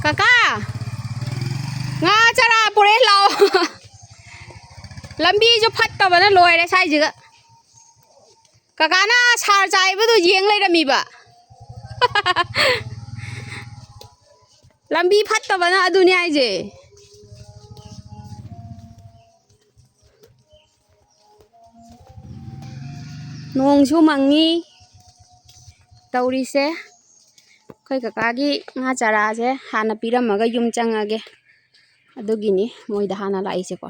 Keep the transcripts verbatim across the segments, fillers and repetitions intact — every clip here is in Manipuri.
ꯀꯀꯥ, ꯉꯥ ꯆꯔꯥ ꯄꯨꯔꯛꯑꯦ, ꯂꯥꯛꯑꯣ꯫ ꯂꯝꯕꯤꯁꯨ ꯐꯠꯇꯕꯅ ꯂꯣꯏꯔꯦ ꯁ꯭ꯋꯥꯏꯁꯤꯒ꯫ ꯀꯀꯥꯅ ꯁꯥꯔ ꯆꯥꯏꯕꯗꯨ ꯌꯦꯡ ꯂꯩꯔꯝꯃꯤꯕ꯫ ꯂꯝꯕꯤ ꯐꯠꯇꯕꯅ ꯑꯗꯨꯅꯤ ꯍꯥꯏꯁꯦ꯫ ꯅꯣꯡꯁꯨ ꯃꯪꯉꯤ ꯇꯧꯔꯤꯁꯦ꯫ ꯑꯩꯈꯣꯏ ꯀꯀꯥꯒꯤ ꯉꯥ ꯆꯔꯥꯁꯦ ꯍꯥꯟꯅ ꯄꯤꯔꯝꯃꯒ ꯌꯨꯝ ꯆꯪꯉꯒꯦ꯫ ꯑꯗꯨꯒꯤꯅꯤ ꯃꯣꯏꯗ ꯍꯥꯟꯅ ꯂꯥꯛꯏꯁꯦꯀꯣ꯫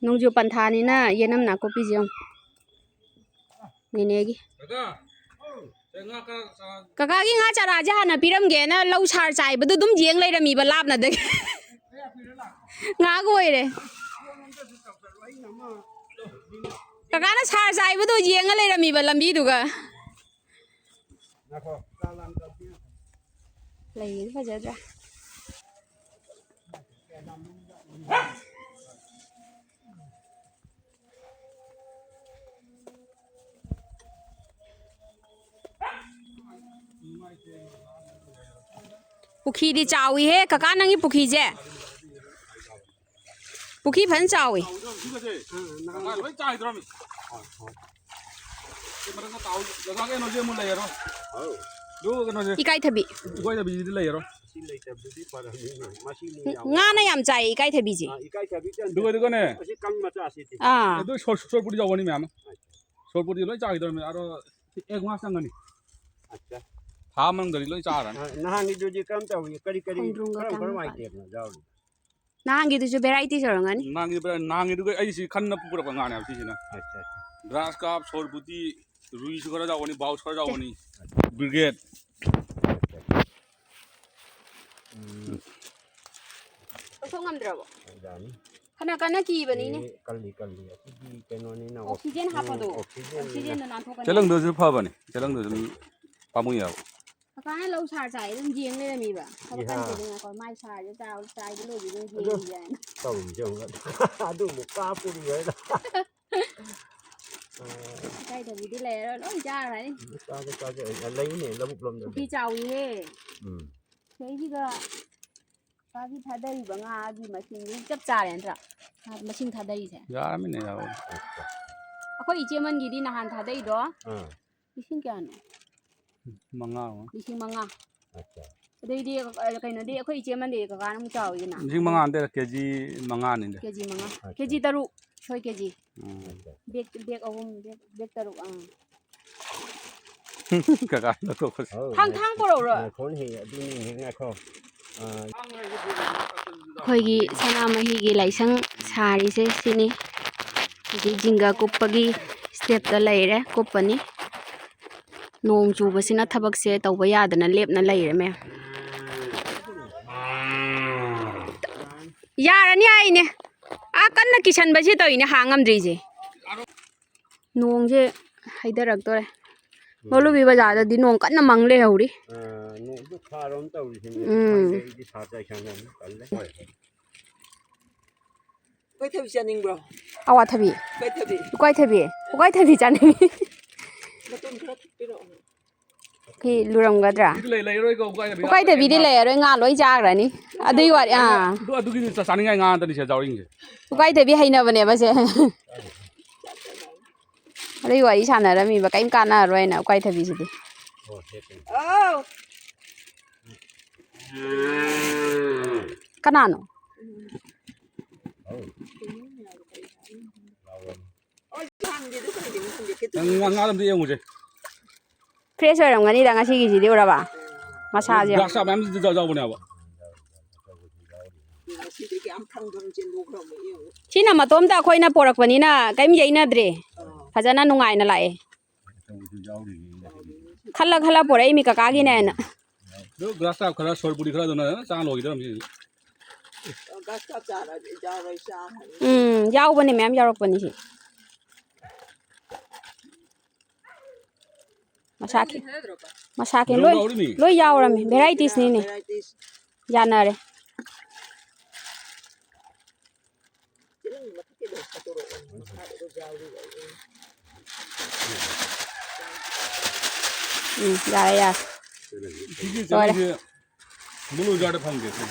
ꯅꯣꯡꯖꯨ ꯄꯟꯊꯥꯅꯤꯅ ꯌꯦꯅꯝ ꯅꯥꯀꯨꯞꯄꯤꯁꯦ ꯌꯦꯡꯉꯨ꯫ ꯅꯦꯅꯦꯒꯤ꯫ ꯀꯀꯥ, ꯁꯦ ꯉꯥ ꯈꯔ ꯆꯥ-, ꯀꯀꯥꯒꯤ ꯉꯥ ꯆꯔꯥꯁꯦ ꯍꯥꯟꯅ ꯄꯤꯔꯝꯒꯦꯅ ꯂꯧ ꯁꯥꯔ ꯆꯥꯏꯕꯗꯣ ꯑꯗꯨꯝ ꯌꯦꯡ ꯂꯩꯔꯝꯃꯤꯕ ꯂꯥꯞꯅꯗꯒꯤ꯫ ꯉꯥꯏꯍꯥꯛ ꯑꯣꯏꯔꯦ꯫ ꯀꯀꯥꯅ ꯁꯥꯔ ꯆꯥꯏꯕꯗꯣ ꯌꯦꯡꯉ ꯂꯩꯔꯝꯃꯤꯕ ꯂꯝꯕꯤꯗꯨꯒ꯫ ꯂꯩꯌꯦ, ꯐꯖꯗ꯭ꯔꯥ? ꯄꯨꯈ꯭ꯔꯤꯗꯤ ꯆꯥꯎꯏꯍꯦ ꯀꯀꯥ, ꯅꯪꯒꯤ ꯄꯨꯈ꯭ꯔꯤꯁꯦ꯫ ꯄꯨꯈ꯭ꯔꯤ ꯐꯖꯅ ꯆꯥꯎꯏ꯫ ꯂꯣꯏ ꯆꯥꯏꯗ꯭ꯔꯣꯃꯤ? ꯁꯤ ꯃꯊꯛꯇ ꯇꯥꯎ-, ꯖꯒꯥ ꯀꯩꯅꯣꯁꯦ ꯑꯃꯨꯛ ꯂꯩꯔꯔꯣꯏ꯫ ꯑꯗꯨ ꯀꯩꯅꯣꯁꯦ꯫ ꯏꯀꯥꯏꯊꯕꯤ꯫ ꯏꯀꯥꯏꯊꯕꯤꯁꯤꯗꯤ ꯂꯩꯔꯔꯣꯏ꯫ ꯁꯤ ꯂꯩꯇꯕꯗꯨꯗꯤ ꯐꯔꯕꯅꯤꯅꯦ꯫ ꯃꯁꯤꯅꯤ ꯌꯥꯝ ꯉꯥꯅ ꯌꯥꯝ ꯆꯥꯏꯌꯦ ꯏꯀꯥꯏꯊꯕꯤꯁꯦ꯫ ꯑꯥ, ꯏꯀꯥꯏꯊꯕꯤ ꯆꯟꯗ꯭ꯔꯦ꯫ ꯑꯗꯨꯒ, ꯑꯗꯨꯒꯅꯦ꯫ ꯑꯁꯤ ꯀꯪ ꯃꯆꯥꯁꯤꯗꯤ꯫ ꯑꯥ꯫ ꯑꯗꯨ ꯁꯣꯔ-, ꯁꯣꯔꯄꯨꯗꯤ ꯌꯥꯎꯕꯅꯤ ꯃꯌꯥꯝ ꯑꯃ꯫ ꯁꯣꯔꯄꯨꯗꯤ ꯂꯣꯏ ꯆꯥꯈꯤꯗꯧꯔꯕꯅꯤ꯫ ꯑꯗꯣ ꯑꯦꯛ ꯃꯥꯁ ꯆꯪꯒꯅꯤ꯫ ꯑꯠꯆꯥ꯫ ꯊꯥ ꯑꯃ ꯃꯅꯨꯡꯗꯗꯤ ꯂꯣꯏ ꯆꯥꯔꯅꯤ꯫ ꯑ, ꯅꯍꯥꯟꯒꯤꯗꯨꯗꯤ ꯀꯔꯝ ꯇꯧꯏ? ꯀꯔꯤ, ꯀꯔꯤ, ꯈꯣꯡꯗ꯭ꯔꯨꯝꯒ ꯀꯔꯝ, ꯀꯔꯝ ꯀꯥꯡꯃꯦꯠ ꯄꯥꯟ꯫ ꯑꯥꯏꯇꯦꯝꯅꯣ ꯌꯥꯎꯔꯤ? ꯅꯍꯥꯟꯒꯤꯗꯨꯁꯨ ꯚꯦꯔꯥꯏꯇꯤ ꯁꯨꯔꯝꯒꯅꯤ꯫ ꯅꯍꯥꯟꯒꯤ ꯚꯦꯔꯥꯏ-, ꯅꯍꯥꯟꯒꯤꯗꯨꯒ ꯑꯩꯁꯤ ꯈꯟꯅ ꯄꯨꯔꯛꯄ ꯉꯥꯅꯦꯕ ꯁꯤꯁꯤꯅ꯫ ꯑꯠꯆꯥ, ꯑꯠꯆꯥ꯫ ꯒ꯭ꯔꯥꯁ ꯀꯥꯞ, ꯁꯣꯔꯕꯨꯇꯤ, ꯔꯨꯏꯁꯨ ꯈꯔ ꯌꯥꯎꯕꯅꯤ, ꯕꯥꯎꯁ ꯈꯔ ꯌꯥꯎꯕꯅꯤ, ꯕ꯭ꯔꯤꯒꯦꯠ꯫ ꯎꯝ꯫ ꯂꯧꯊꯣꯛ ꯉꯝꯗ꯭ꯔꯕꯣ? ꯌꯥꯅꯤ꯫ ꯐꯅ ꯀꯟꯅ ꯀꯤꯕꯅꯤꯅꯦ꯫ ꯑꯦ, ꯀꯜꯂꯤ, ꯀꯜꯂꯤ꯫ ꯑꯁꯤꯗꯤ ꯀꯩꯅꯣꯅꯤꯅ, ꯑꯣꯛꯁꯤꯖꯦꯟ ꯎꯝ, ꯍꯥꯞꯄꯗꯣ꯫ ꯑꯣꯛꯁꯤꯖꯦꯟꯅꯤꯅ꯫ ꯑꯣꯛꯁꯤꯖꯦꯟꯗꯣ ꯅꯥꯟꯊꯣꯛꯀꯅꯤ꯫ ꯆꯦꯂꯪꯗꯨꯁꯨ ꯐꯕꯅꯤ꯫ ꯆꯦꯂꯪꯗꯨꯁꯨ ꯄꯥꯝꯃꯨꯏ ꯍꯥꯏꯕ꯫ ꯀꯀꯥꯅ ꯂꯧ ꯁꯥꯔ ꯆꯥꯏ ꯑꯗꯨꯝ ꯌꯦꯡ ꯂꯩꯔꯝꯃꯤꯕ꯫ ꯊꯕꯛ ꯏꯍꯥ꯫ ꯀꯟꯗꯦꯗ ꯉꯥꯏꯈꯣ꯫ ꯃꯥꯏ ꯁꯥꯔꯁꯦ ꯆꯥꯎ-, ꯆꯥꯏꯕ ꯂꯣꯏꯈꯤꯕꯗꯨꯅ ꯑꯗꯨ ꯌꯦꯡꯉꯤꯁꯦ ꯍꯥꯏꯅ꯫ ꯇꯧꯔꯤꯁꯦ ꯌꯦꯡꯉꯨ꯫ ꯑꯗꯨ ꯑꯃꯨꯛ ꯀꯥꯞꯄꯨꯔꯤ ꯍꯥꯏꯅ꯫ ꯑ, ꯏꯀꯥꯏꯗ ꯀꯣꯕꯤꯗꯤ ꯂꯩꯔꯔꯣꯏ, ꯂꯣꯏ ꯆꯥꯈ꯭ꯔꯅꯤ꯫ ꯆꯥꯒꯦ, ꯆꯥꯒꯦ꯫ ꯑꯩ ꯂꯩꯅꯦ, ꯂꯧꯕꯨꯛ ꯂꯣꯝꯗ ꯄꯨꯈ꯭ꯔꯤ ꯂꯩ꯫ ꯆꯥꯎꯏꯍꯦ꯫ ꯎꯝ꯫ ꯁꯤꯗꯩꯁꯤꯗ ꯉꯁꯤ ꯊꯥꯗꯔꯤꯕ ꯉꯥꯒꯤ ꯃꯁꯤꯡꯁꯤ ꯆꯞ ꯆꯥꯔꯦ ꯅꯠꯇ꯭ꯔꯥ? ꯃꯁꯤꯡ ꯊꯥꯗꯔꯤꯁꯦ꯫ ꯌꯥꯔꯝꯃꯤꯅꯦ, ꯌꯥꯔꯝꯃꯤ꯫ ꯑꯩꯈꯣꯏ ꯏꯆꯦꯃꯟꯒꯤꯗꯤ ꯅꯍꯥꯟ ꯊꯥꯗꯩꯗꯣ ꯑꯥ꯫ ꯂꯤꯁꯤꯡ ꯀꯌꯥꯅꯣ? ꯃꯉꯥ ꯑꯃ꯫ ꯂꯤꯁꯤꯡ ꯃꯉꯥ꯫ ꯑꯠꯆꯥ꯫ ꯑꯗꯩꯗꯤ, ꯑ, ꯀꯩꯅꯣꯗꯤ ꯑꯩꯈꯣꯏ ꯏꯆꯦꯃꯟꯗꯤ ꯀꯀꯥꯅ ꯑꯃꯨꯛ ꯆꯥꯎꯋꯤꯗꯅ꯫ ꯂꯤꯁꯤꯡ ꯃꯉꯥ ꯅꯠꯇꯦ, ꯀꯦ ꯖꯤ ꯃꯉꯥꯅꯤꯗ꯫ ꯀꯦ ꯖꯤ ꯃꯉꯥ꯫ ꯑꯠꯆꯥ꯫ ꯀꯦ ꯖꯤ ꯇꯔꯨꯛ, ꯁꯣꯏ ꯀꯦ ꯖꯤ꯫ ꯎꯝ꯫ ꯕꯦꯛ, ꯕꯦꯛ ꯑꯍꯨꯝ, ꯕꯦꯛ, ꯕꯦꯛ ꯇꯔꯨꯛ, ꯑꯥ꯫ ꯀꯀꯥ ꯂꯧꯊꯣꯛꯄꯁꯦ꯫ ꯍꯧ, ꯊꯥꯡ, ꯊꯥꯡ ꯄꯨꯔꯛꯎꯔꯣ? ꯉꯥꯏꯈꯣꯅꯦ, ꯑꯗꯨꯅꯤꯅꯦ, ꯉꯥꯏꯈꯣ꯫ ꯑꯥ꯫ ꯑꯩꯈꯣꯏꯒꯤ ꯁꯅꯥꯃꯍꯤꯒꯤ ꯂꯥꯏꯁꯪ ꯁꯥꯔꯤꯁꯦ ꯁꯤꯅꯤ꯫ ꯍꯧꯖꯤꯛ ꯖꯤꯡꯒ ꯀꯨꯞꯄꯒꯤ ꯁ꯭ꯇꯦꯞꯇ ꯂꯩꯔꯦ, ꯀꯨꯞꯄꯅꯤ꯫ ꯅꯣꯡ ꯆꯨꯕꯁꯤꯅ ꯊꯕꯛꯁꯦ ꯇꯧꯕ ꯌꯥꯗꯅ ꯂꯦꯞꯅ ꯂꯩꯔꯦ ꯃꯌꯥꯝ꯫ ꯌꯥꯔꯅꯤ ꯍꯥꯏꯅꯦ꯫ ꯑꯥ ꯀꯟꯅ ꯀꯤꯁꯟꯕꯁꯤ ꯇꯧꯔꯤꯅꯦ ꯍꯥꯡ ꯉꯝꯗ꯭ꯔꯤꯁꯦ꯫ ꯅꯣꯡꯁꯦ ꯍꯩꯊꯔꯛꯇꯣꯔꯦ꯫ ꯎꯝ꯫ ꯃꯧꯂꯨꯕꯤ ꯕꯖꯥꯔꯗꯗꯤ ꯅꯣꯡ ꯀꯟꯅ ꯃꯪ ꯂꯩꯍꯧꯔꯤ꯫ ꯑꯥ, ꯅꯣꯡꯁꯨ ꯊꯥꯔꯣꯝ ꯇꯧꯔꯤꯁꯤꯅꯦ꯫ ꯎꯝ꯫ ꯈꯪꯗꯦ, ꯑꯩꯗꯤ ꯁꯥ ꯆꯥꯏ ꯈꯪꯗꯕꯅꯤ, ꯇꯜꯂꯦ꯫ ꯎꯀꯥꯏ ꯊꯕꯤ ꯆꯥꯅꯤꯡꯕ꯭ꯔꯣ? ꯑꯋꯥꯊꯕꯤ꯫ ꯎꯀꯥꯏ ꯊꯕꯤ꯫ ꯎꯀꯥꯏ ꯊꯕꯤ꯫ ꯎꯀꯥꯏ ꯊꯕꯤ ꯆꯥꯅꯤꯡꯉꯤ꯫ ꯃꯇꯣꯟ ꯈꯔ ꯄꯤꯔꯛꯑꯣ꯫ ꯐꯤ ꯂꯨꯔꯝꯒꯗ꯭ꯔꯥ? ꯁꯤꯗꯤ ꯂꯩ-, ꯂꯩꯔꯣꯏꯀꯣ, ꯎꯀꯥꯏ ꯊꯕꯤ ꯎꯀꯥꯏ ꯊꯕꯤꯗꯤ ꯌꯥꯎꯔꯣꯏ꯫ ꯂꯩꯔꯔꯣꯏ, ꯉꯥ ꯂꯣꯏ ꯆꯥꯈ꯭ꯔꯅꯤ꯫ ꯑꯗꯨꯏ ꯋꯥꯔꯤ, ꯑꯥ꯫ ꯑꯗꯨ, ꯑꯗꯨꯒꯤꯗꯤ ꯆꯥ-, ꯆꯥꯅꯤꯡꯉꯥꯏ ꯉꯥ ꯉꯥꯛꯇꯅꯤ ꯁꯤꯗ ꯌꯥꯎꯔꯤꯁꯦ꯫ ꯎꯀꯥꯏ ꯊꯕꯤ ꯍꯩꯅꯕꯅꯦꯕ ꯁꯦ꯫ ꯑꯗꯨꯏ ꯋꯥꯔꯤ ꯁꯥꯟꯅꯔꯝꯃꯤꯕ, ꯀꯩꯝ ꯀꯥꯟꯅꯔꯣꯏꯅ ꯎꯀꯥꯏ ꯊꯕꯤꯁꯤꯗꯤ꯫ ꯑꯧ꯫ ꯀꯅꯥꯅꯣ? ꯅꯪ ꯉꯥ, ꯉꯥ ꯑꯝꯇ ꯌꯦꯡꯉꯨꯁꯦ꯫ Fresh ꯑꯣꯏꯔꯝꯒꯅꯤꯗ ꯉꯁꯤꯒꯤꯁꯤꯗꯤ ꯎꯔꯕ? ꯃꯁꯥꯁꯦ ꯌꯦꯡꯉꯣ꯫ Glass ꯃꯌꯥꯝ ꯌꯥꯎꯕꯅꯦꯕ꯫ ꯁꯤꯅ ꯃꯇꯣꯝꯇ ꯑꯩꯈꯣꯏꯅ ꯄꯣꯔꯛꯄꯅꯤꯅ ꯀꯔꯤꯝ ꯌꯩꯅꯗ꯭ꯔꯦ꯫ ꯐꯖꯅ ꯅꯨꯡꯉꯥꯏꯅ ꯂꯥꯛꯑꯦ꯫ ꯈꯜꯂ ꯈꯜꯂ ꯄꯣꯔꯛꯏꯃꯤ ꯀꯀꯥꯒꯤꯅꯦꯅ꯫ ꯑꯗꯨ glass cup ꯈꯔ, ꯁꯣꯔ ꯄꯨꯔꯤ ꯈꯔ ꯑꯗꯨꯅ ꯆꯥ ꯂꯣꯏꯈꯤꯗꯧꯔꯝꯅꯤ꯫ Glass cup ꯆꯥꯔꯗꯤ ꯌꯥꯎꯔꯣꯏ, ꯆꯥ ꯍꯥꯏ꯫ ꯎꯝ, ꯌꯥꯎꯕꯅꯦ, ꯃꯌꯥꯝ ꯌꯥꯎꯔꯛꯄꯅꯦ ꯁꯤ꯫ ꯃꯁꯥꯀꯤ, ꯃꯁꯥꯀꯤ ꯂꯣꯏ, ꯌꯥꯎꯔꯤꯃꯤ꯫ ꯂꯣꯏ ꯌꯥꯎꯔꯝꯃꯤ, varieties ꯅꯤꯅꯦ꯫ Varieties꯫ ꯌꯥꯅꯔꯦ꯫ ꯆꯦꯔꯪ ꯃꯊꯛꯀꯤꯗꯣ ꯁꯠꯇꯣꯔꯛꯑꯣ꯫ ꯃꯈꯥꯗ ꯌꯥꯎꯔꯤꯕ ꯑꯩ꯫ ꯎꯝ, ꯌꯥꯔꯦ, ꯌꯥꯔꯦ꯫ ꯁꯤꯒꯤ ꯂꯣꯏꯔꯦ꯫ ꯆꯦꯡꯁꯦ ꯕ꯭ꯂꯨ ꯖꯥꯔꯗ ꯐꯪꯗꯦ ꯁꯤ꯫